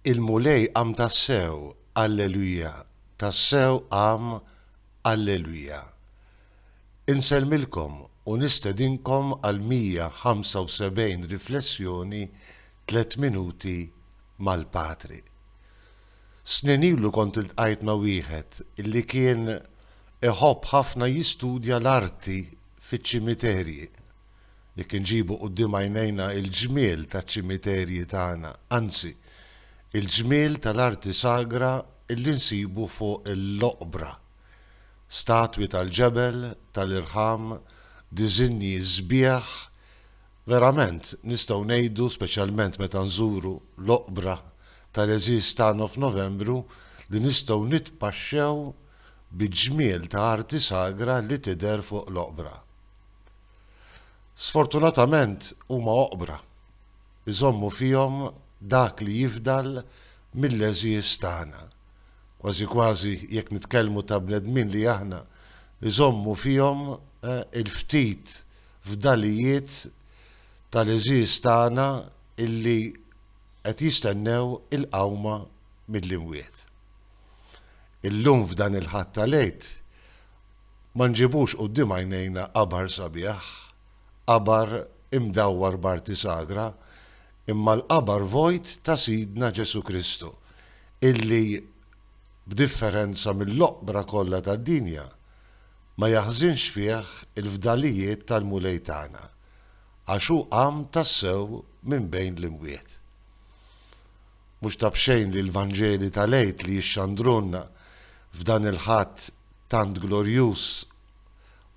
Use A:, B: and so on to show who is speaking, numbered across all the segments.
A: Il-Mulej qam tassew, Alleluja, tassew qam, Alleluja. Insellmilkom u nistedinkom għal 175 riflessjoni Tliet Minuti mal-Patri. Snin ilu kont iltqajt ma' wieħed li kien iħobb ħafna jistudja l-arti fiċ-ċimiterji. Jekk inġibu quddiem għajnejna l-ġmiel taċ-ċimiterji tagħna, anzi, il-ġmiel tal-arti sagra li nsibu fuq l-oqbra. Statwi tal-ġebel, tal-irħam, diżinji sbieħ, verament nistgħu ngħidu, speċjalment meta nżuru l-oqbra tal-għeżież tagħna f'Novembru, li nistgħu nitpaxxew bi ġmiel ta' arti sagra li tidher fuq l-oqbra. Sfortunatament huma oqbra, iżommu fihom dak li jifdal mill-għeżież tagħna. Kważi kważi jekk nitkellmu ta' bnedmin li aħna, iżommu fihom il-ftit fdalijiet tal-għeżież tagħna illi qed jistennew il-qawma mill-imwiet. Illum f'dan il-Ħadd tal-Għid ma nġibux quddiem għajnejna qabar sabiħ, qabar imdawwar b'arti sagra, imma l-qabar vojt ta' Sidna Ġesù Kristu, illi, b'differenza mill-oqbra kollha tad-dinja, ma jaħżinx fih il-fdalijiet tal-Mulej tagħna, għax hu qam tassew minn bejn l-imwiet. Mhux ta' b'xejn li l-Vanġeli tal-Għid li jixxandrulna f'dan il-Ħadd tant glorjuż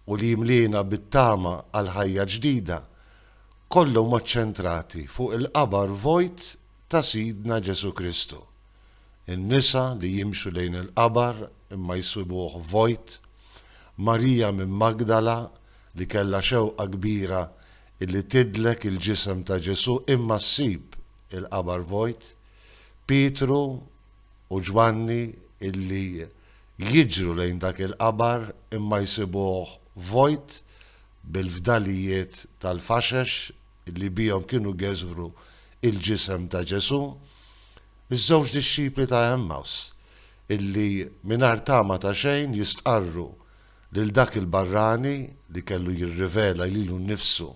A: u li jimliena bit-tama għal ħajja ġdida, kollha huma ċċentrati fuq il-qabar vojt ta' Sidna Ġesù Kristu. In-nisa li jimxu lejn il-qabar imma jsibuh vojt, Marija minn Magdala li kellha xewqa kbira illi tidlek il-ġisem ta' Ġesù imma ssib il-qabar vojt, Pietru u Ġwanni illi jiġru lejn dak il-qabar imma jsibuh vojt bil-fdalijiet tal-faxex illi bihom kienu geżwru il-ġisem ta' Ġesù, iż-żewġ dixxipli ta' Għemmaws illi mingħajr tama ta' xejn jistqarru lil dak il-barrani li kellu jirrivela lilu nnifsu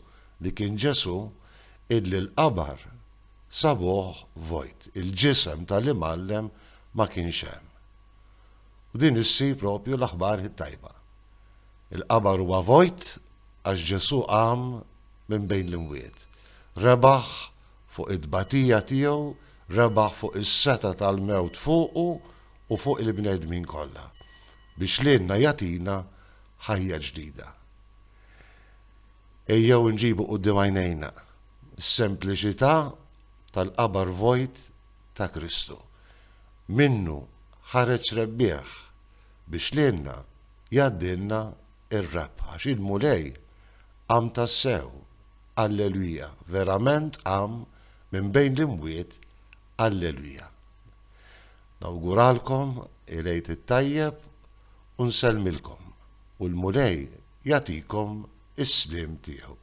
A: li kien Ġesù illi l-qabar sabuh vojt, il-ġisem tal-Imgħallem ma kienx hemm. U din issir propju l-aħbar it-tajba. Il-qabar huwa vojt għax Ġesù qam minn bejn l-imwiet. Rebaħ fuq it-tbatija tiegħu, rebaħ fuq is-setgħa tal-mewt fuqu u fuq il-bnedmin kollha, biex lilna jagħtina ħajja ġdida. Ejjew inġibu quddiem għajnejna s-sempliċità tal-qabar vojt ta' Kristu. Minnu ħareġ rebbieħ biex lilna jgħaddilna r-rebħa għax il-Mulej qam tassew, alleluja, verament qam minn bejn l-imwiet, alleluja. Nawguralkom il-Għid it-tajjeb u nsellmilkom u l-Mulej jagħtikom is-sliem tiegħu.